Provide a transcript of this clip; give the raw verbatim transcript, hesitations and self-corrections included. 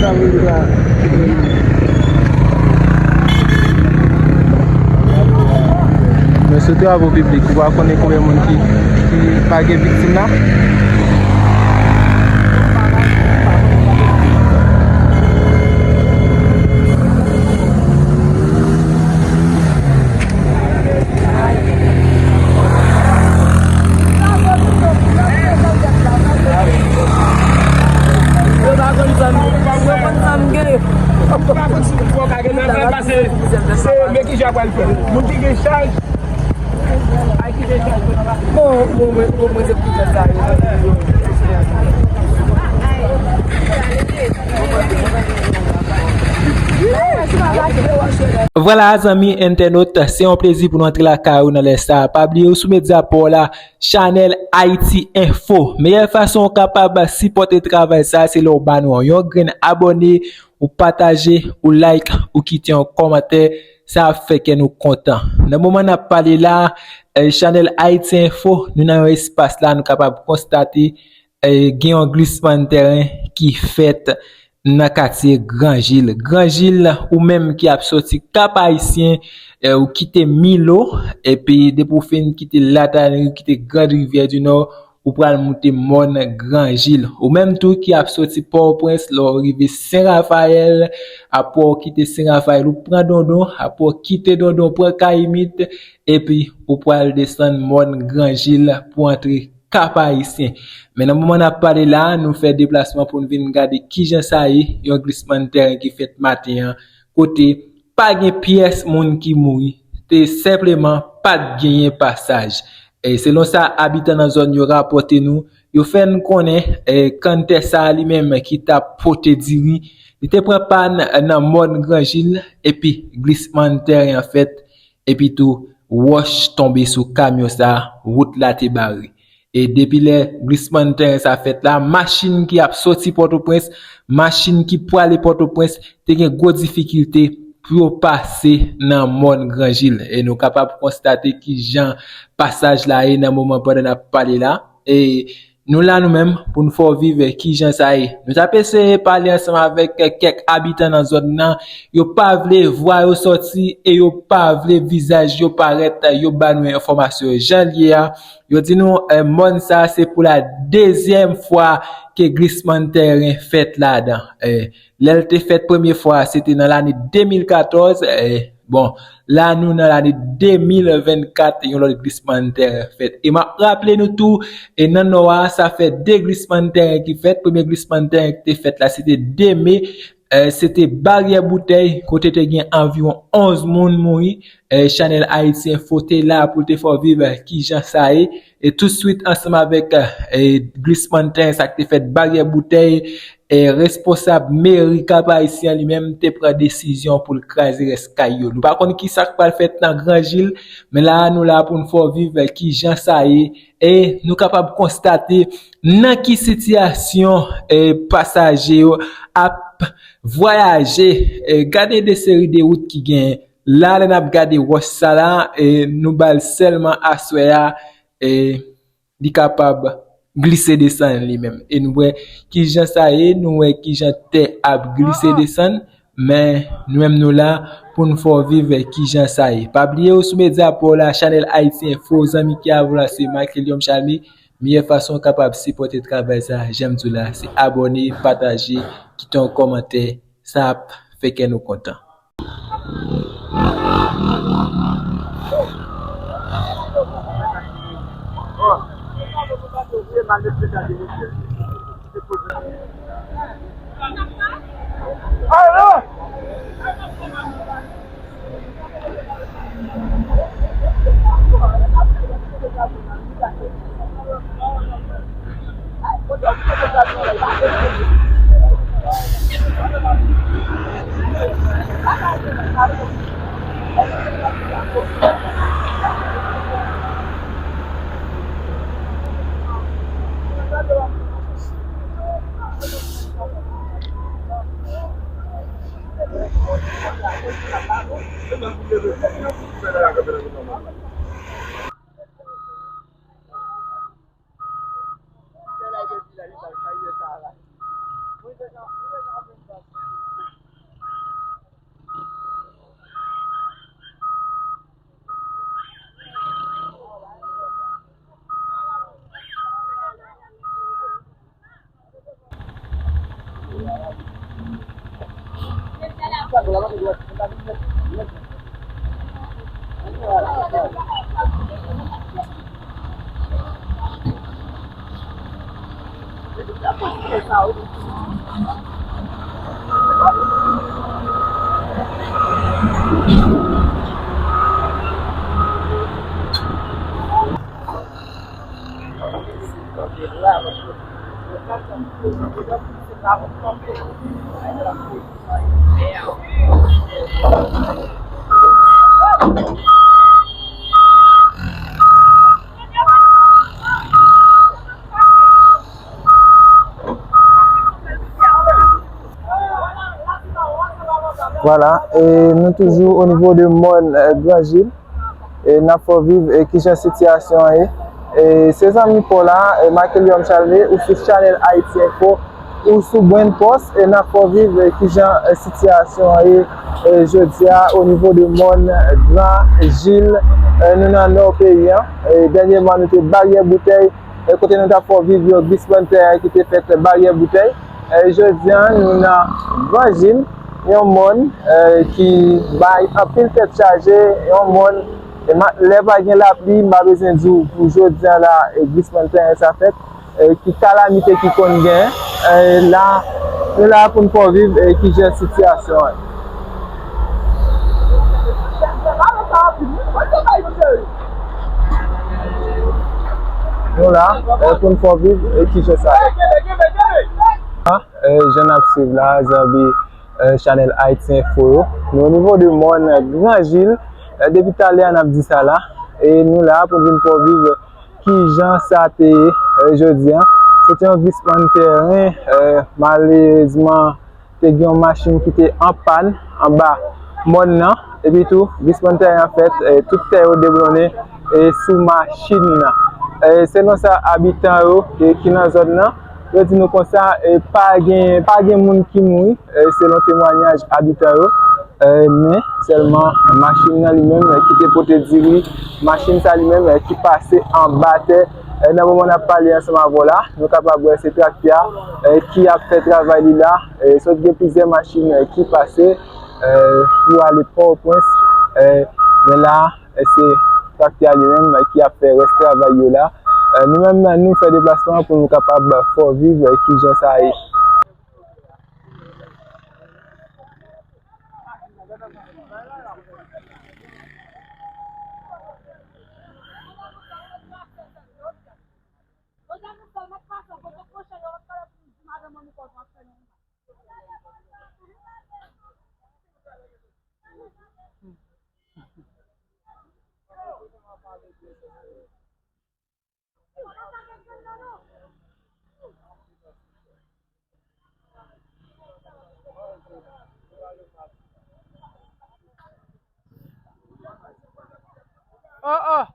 Men sou travo piblik, ou pa konnen konbyen moun ki, ki pa gen viktim la. Yo pa konn sa m, yo konn sa m gen. Ou pa konn si w ka gen nan pase. Se men ki jan pral fè. Moun ki gen chaj, ay ki gen chaj. Bon, bon, bon, bon, mwen se pou sa yo. Vwala, zanmi entènot, se yon plezi pou nou antre lakay ou nan lè sa a. Pa bliye ou sou medya pa w la, chanèl Haïti Info. Meyè fason ou kapab sipòte travay sa a, se lè w ba nou yon grenn abòne, ou pataje, ou like, ou kite yon kòmantè. Sa ap fè kè nou kontan. Nan moman n ap pale la, eh, chanèl Haïti Info, nou nan yon espas la, nou kapab konstate, eh, gen yon glisman tèren ki fèt nan katye Gran Jil. Gran Jil, ou menm ki ap soti Kap Ayisyen, eh, ou kite Milo, epi depi w fin kite Latanri, ou kite Grand Rivière du Nord, ou pral moute mòn Gran Jil. Ou menm tou ki ap soti Pòtoprens, lè w rive Sen Rafayèl, apre w kite Sen Rafayèl, ou pran Dondon, apre w kite Dondon, pran Kayimit, epi ou pral desann mòn Gran Jil pou antre Kap Ayisyen. Men nan moman n ap pale la, nou fè deplasman pou n vin gade kijan sa ye, yon glisman tèren ki fèt maten an, kote pa gen pyès moun ki mouri, te senpleman pa t genyen pasaj. E selon sa abitan nan zòn yo rapòte nou, yo fè n konnen, e, kanntè sa a li menm ki t ap pote diri, li te pran pàn nan mòn Gran Jil, epi glisman tèren an fèt, epi tou wòch tonbe sou kamyon sa a, wout la te bare. E depi lè glisman tèren sa fèt la, machin ki ap soti Pòtoprens, machin ki prale Pòtoprens, te gen gwo difikilte pou yo pase nan mòn Gran Jil. E nou kapab konstate kijan pasaj la ye nan moman pandan n ap pale la. E nou la nou menm pou n fè w viv kijan sa ye. Nou t ap eseye pale ansanm avèk kèk abitan nan zòn nan. Yo pa vle vwa yo sòti e yo pa vle vizaj yo parèt. Yo ba nou enfòmasyon jan l ye a. Yo di nou, eh, mòn sa a se pou la dezyèm fwa ke glisman tèren fèt ladan. Eh, lè l te fèt premye fwa, se te nan lane de mil katòz. Eh, bon, la nou nan lane de mil vennkat, yon lòt glisman tèren fèt. E m ap raple nou tou, e nan Nò a, sa fè de glisman tèren ki fèt. Premye glisman tèren ki te fèt la, se te de me. Eh, se te Baryè Boutèy, kote te gen anviwon onz moun mouri. Eh, chanèl Haïti Info te la pou l te fè w viv, eh, kijan sa ye. E toutswit, ansanm avèk, eh, glisman tèren sa k te fèt Baryè Boutèy, eh, responsab meri Kap Ayisyen an li menm te pran desizyon pou l kraze rès kay yo. Nou pa konn ki sa k pral fèt nan Gran Jil, men la a nou la pou n fè w viv, eh, kijan sa ye. E nou kapab konstate nan ki sitiyasyon, eh, pasaje yo ap vwayaje. Eh, gade de seri de wout ki genyen. La, lè n ap gade wòch sa la, eh, nou ba l sèlman aswè a, eh, li kapab glise desann li menm. E nou wè kijan sa ye, nou wè kijan tè ap glise desann, men nou menm nou la pou n fè w viv kijan sa ye. Pa bliye ou sou medya pa w la, chanèl Haïti Info, zanmi ki avè w la, se Michael Yom Chalmé. Meyè fason w kapab sipòte travay sa, jan m di w la, se abòne, pataje, kite yon kòmantè, sa ap fè kè nou kontan. Vwala, e nou toujou o nivo de mòn, e, Gran Jil. E n ap fè w viv, e, kijan sitiyasyon an ye. E se zanmi pa w la, e, Marquelium Charlemagne, ou sou chanèl Haiti Info, ou sou Brand Post, e n ap fè w viv, e, kijan, e, sitiyasyon an ye, e, jodi a, o nivo de mòn, e, Gran Jil, e, nou nan nò peyi an. E dènyèman, nou te Baryè Boutèy, e kote nou t ap fè w viv yon glisman tèren ki te fèt Baryè Boutèy. E jodi a, nou nan Gran Jil, yon mòn, e, ki bay anpil tèt chaje, yon mòn, e ma-, lè pa gen lapli, m pa bezwen di w pou jodi a la, e glisman tèren sa fèt, e ki kalamite ki konn gen, e la, nou la pou n fè w viv, e kijan sitiyasyon an ye. Nou la, e, pou n fè w viv, e, kijan sa ye. A, e, jan n ap swiv la, zanmi, e, chanèl Haiti Info yo. Nou o nivo de mòn, e, Gran Jil, e, depi talè a n ap di sa la. E nou la pou n vin fè w viv kijan sa te ye, e, jodi a. Se te yon glisman tèren, e, malerezman, te gen yon machin ki te an pàn anba mòn nan, epi tou, glisman tèren an fèt, e, tout tè yo deblonnen, e, sou machin nan. E, selon sa abitan yo, e, ki nan zòn nan, yo di nou konsa, e, pa gen, pa gen moun ki mouri, e, selon temwayaj abitan yo, e, men sèlman machin nan li menm, e, ki te pote diri, machin sa li menm, e, ki pase anba tè, e, nan moman n ap pale ansanm avè w la, nou kapab wè se traktè a, e, ki ap fè travay li la, e, sot gen plizyè machin, e, ki pase, e, pou ale Pòtoprens, e, men la, e, se traktè a li menm, e, ki ap fè rès travay yo la. E, nou menm, nou fè deplasman an pou nou kapab fè w viv, e, kijan sa ye. Oh, oh.